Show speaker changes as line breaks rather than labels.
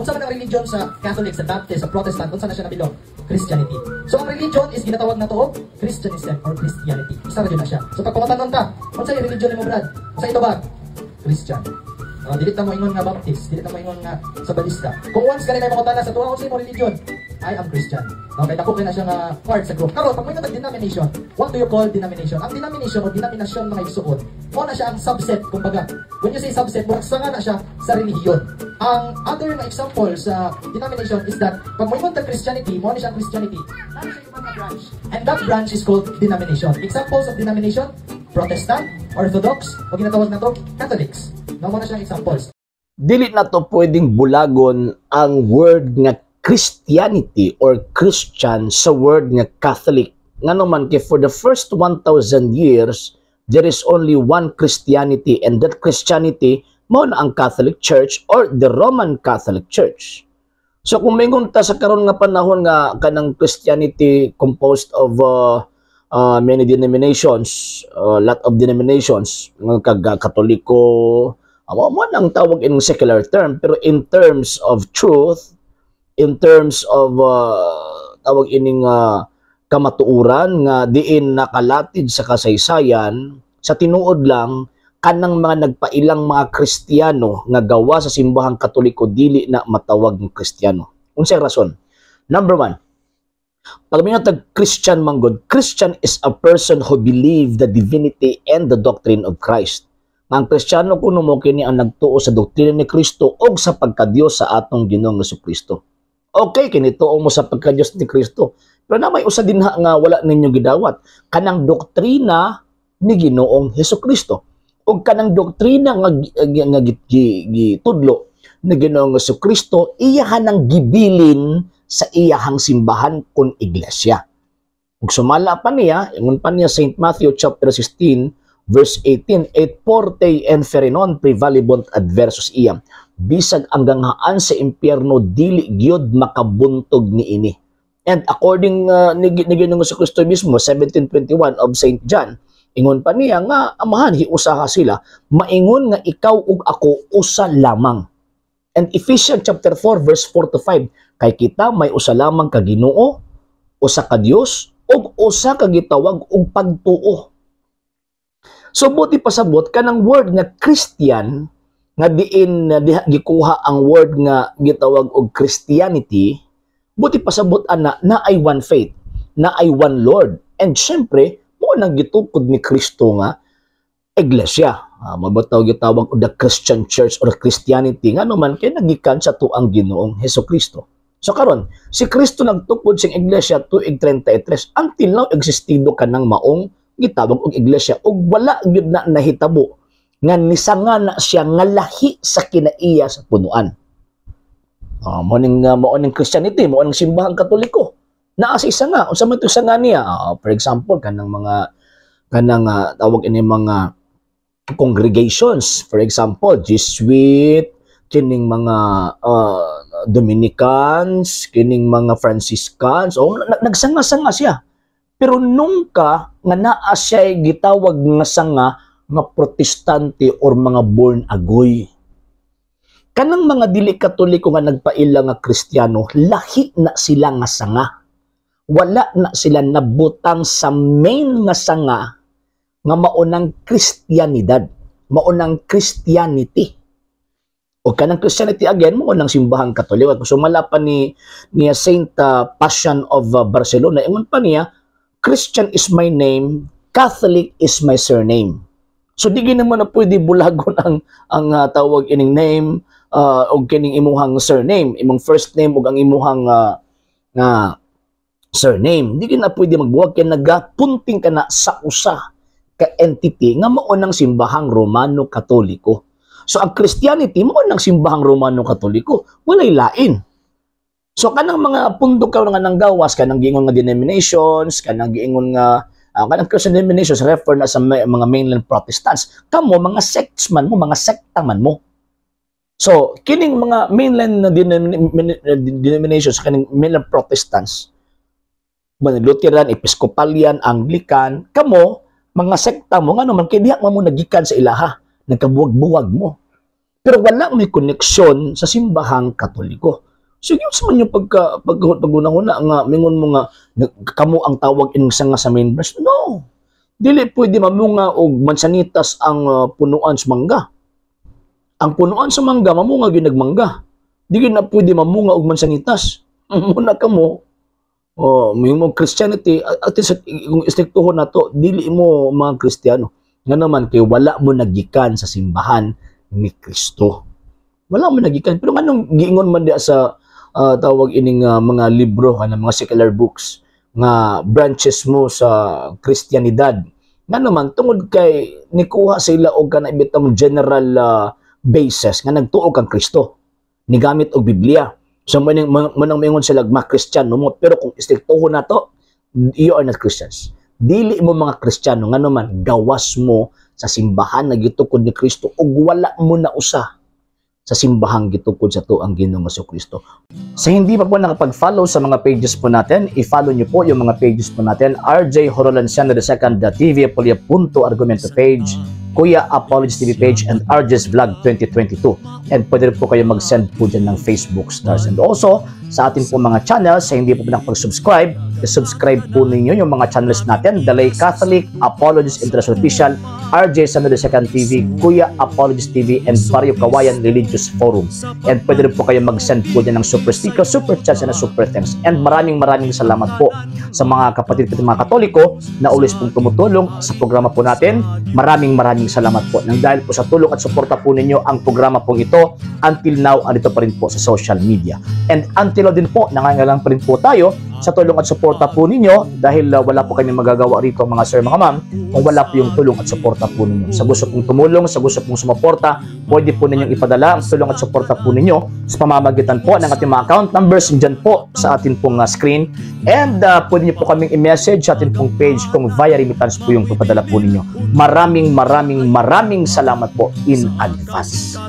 Unsa man ang religion sa Catholic, sa Baptist, sa Protestant, unsa na siya na belong? Christianity. So ang religion is ginatawag nato og Christianism or Christianity. Isa ra jud na siya. So pag pangutanon ta, unsa yung religion nimo, Brad? Unsa ito ba? Christian. Dili ta mo ingon nga Baptist, dili ta mo ingon nga Sabalista. Kung once kanina mangutana sa tuwa, unsa imong religion? I am Christian. No, kay dako kay na siya nga part sa group. Karon pag may denomination, what do you call denomination? Ang denomination o denominasyon, mga igsuon, mao na siya ang subset kumbaga. When you say subset, murag sanga na siya sa relihiyon. Ang other nga example sa denomination is that pag mo ingon tag Christianity, mao na siya ang Christianity. Naa siya ibang nga branch. And that branch is called denomination. Examples of denomination: Protestant, Orthodox, o ginatawag nato Catholics. No, mao na siyang examples.
Dili na to pwedeng bulagon ang word nga Christianity or Christian sa word nga Catholic. Ngano man kay for the first 1,000 years, there is only one Christianity, and that Christianity mao na ang Catholic Church or the Roman Catholic Church. So kung mingon ta sa karon nga panahon nga kanang Christianity composed of many denominations, lot of denominations, nga kag Katoliko, mao nang tawag in secular term, pero in terms of truth, in terms of tawag ining kamatuoran nga diin nakalatid sa kasaysayan, sa tinuod lang, kanang mga nagpailang mga Kristiyano nga gawa sa simbahang Katoliko dili na matawag ng Kristiyano. Unsay rason? Number one, pag may tag Christian manggod, Christian is a person who believe the divinity and the doctrine of Christ. Ang Kristiyano kuno mo kini ang nagtuo sa doktrina ni Kristo og sa pagkadiyos sa atong Ginoong Kristo. Okay, kini tuo mo sa pagkadiyos ni Kristo. Pero na may usa dinha nga wala ninyo gidawat, kanang doktrina ni Ginoong Hesus Kristo. Ug kanang doktrina nga gitudlo ni Ginoong Hesus Kristo, iyahan ang gibilin sa iyahang simbahan kon iglesia. Ug sumala pa niya, ingon pa niya St. Matthew chapter 16 verse 18, "Et portae inferni non praevalebunt adversus iam." Bisag ang ganghaan sa impyerno dili gyud makabuntog niini. And according ni Ginoong Kristo mismo, 17:21 of St. John, ingon pa niya nga Amahan hiusaha sila, maingon nga ikaw ug ako usa lamang. And Ephesians chapter 4 verse 4 to 5, kay kita may usa lamang ka Ginoo, usa ka Dios, ug usa ka gitawag og pagtuo. So buti pasabot kanang word nga Christian nga diin na diha gikuha ang word nga gitawag og Christianity, buti pasabot ana na ay one faith, na ay one Lord. And syempre, mao nang gitukod ni Kristo nga iglesia. Mabataw gitawag og the Christian Church or Christianity, ngano man kay nagikan sa tuang Ginoong Hesus Kristo. So karon, si Kristo nagtukod sing iglesia tuig 33, until now existido kanang maong gitawag og iglesia ug wala gyud na nahitabo nga nisanga na siya nga lahi sa kinaiya sa punuan. Mo ning Christianity, mo ning simbahang Katoliko. Naa sa isa nga, unsa man to isa nga niya? For example, kanang mga kanang tawag ini mga congregations, for example, Jesuit, kining mga Dominicans, kining mga Franciscans, oh, nagsanga-sanga siya. Pero nunca nga naa siya gitawag nga sanga nga Protestante or mga born agoy. Kanang mga dili Katoliko nga nagpaila nga Kristiyano, lahi na sila nga sanga. Wala na sila nabutang sa main nga sanga nga maunang Kristiyanidad, maunang Christianity. O kanang Christianity again, mao nang simbahang Katoliko. Kung sumala pa ni Saint Passion of Barcelona, ingon pa niya, "Christian is my name, Catholic is my surname." So di gid naman na pwede bulagon ang tawag ining name og kining imuhang surname, imong first name ug ang imuhang nga surname. Di gid na pwede magbuwag kay nagapunting ka na sa usa ka entity nga mao nang simbahang Romano Katoliko. So ang Christianity mao nang simbahang Romano Katoliko, walay lain. So kanang mga pundok karon nga nanggawas, kanang giingon nga denominations, kanang giingon nga kanang Christian denominations refer na sa mga mainland Protestants. Kamo mga sects man mo, mga sekta man mo. So kining mga mainland na denominations, kaning mainland Protestants, mga Lutheran, Episcopalian, Anglican, kamo mga sekta mo, ngano man kay diha man mo nagikan sa ilaha, nagkabuwag-buwag mo. Pero wala may koneksyon sa Simbahang Katoliko. So yun sa man yung pag pagunahuna nga mingon mo nga kamo ang tawag ining sanga sa main branch. No. Dili pwede mamunga og mansanitas ang punuan sa mangga. Ang punuan sa mangga, mamunga gyud nagmangga. Di gyud na pwede mamunga og mansanitas. Muna kamo oh, may mo Christianity at least kung istriktuhon nato, dili mo mga Kristiyano. Nga naman kay wala mo nagikan sa simbahan ni Kristo. Wala mo nagikan. Pero nganong giingon man diya sa tawag ining mga libro kana, mga secular books, nga branches mo sa Kristiyanidad? Nga naman tungod kay nikuha sila og kana bitong general basis nga nagtuo kang Kristo, nigamit og Biblia. So manang maingon sila mga Kristiyano mo, pero kung istriktuhon nato, you are not Christians. Dili mo mga Kristiyano, ngano man gawas mo sa simbahan na gitukod ni Kristo ug wala mo na usa sa simbahang gitukod sa atoang Ginoong Kristo. Sa hindi pa po nakapag-follow sa mga pages po natin, i-follow niyo po yung mga pages po natin: RJ Horolanciano II TV, Apolia Punto Argumento page, Kuya Apologies TV page, and RJ's Vlog 2022. And pwede rin po kayo mag-send po dyan ng Facebook stars. And also, sa atin po mga channels, sa hindi po nakapag-subscribe, i-subscribe po ninyo yung mga channels natin: Dalay Catholic, Apologies International Official, RJ Samuel II TV, Kuya Apologies TV, and Barrio Kawayan Religious Forum. And pwede rin po kayo mag-send po dyan ng super sticker, super chats, and super thanks. And maraming maraming salamat po sa mga kapatid ko, mga Katoliko na always pong tumutulong sa programa po natin. Maraming maraming salamat po. Nang dahil po sa tulong at suporta po ninyo, ang programa pong ito until now andito pa rin po sa social media. And until now din po, nangangailangan pa rin po tayo sa tulong at suporta po ninyo dahil wala po kami magagawa rito, mga sir, mga ma'am, kung wala po yung tulong at suporta po ninyo. Sa gusto pong tumulong, sa gusto pong sumuporta, pwede po ninyong ipadala ang tulong at suporta po ninyo sa pamamagitan po ng ating mga account numbers dyan po sa atin pong screen. And pwede niyo po kaming i-message sa atin pong page kung via remittance po yung papadala po ninyo. Maraming maraming maraming salamat po in advance.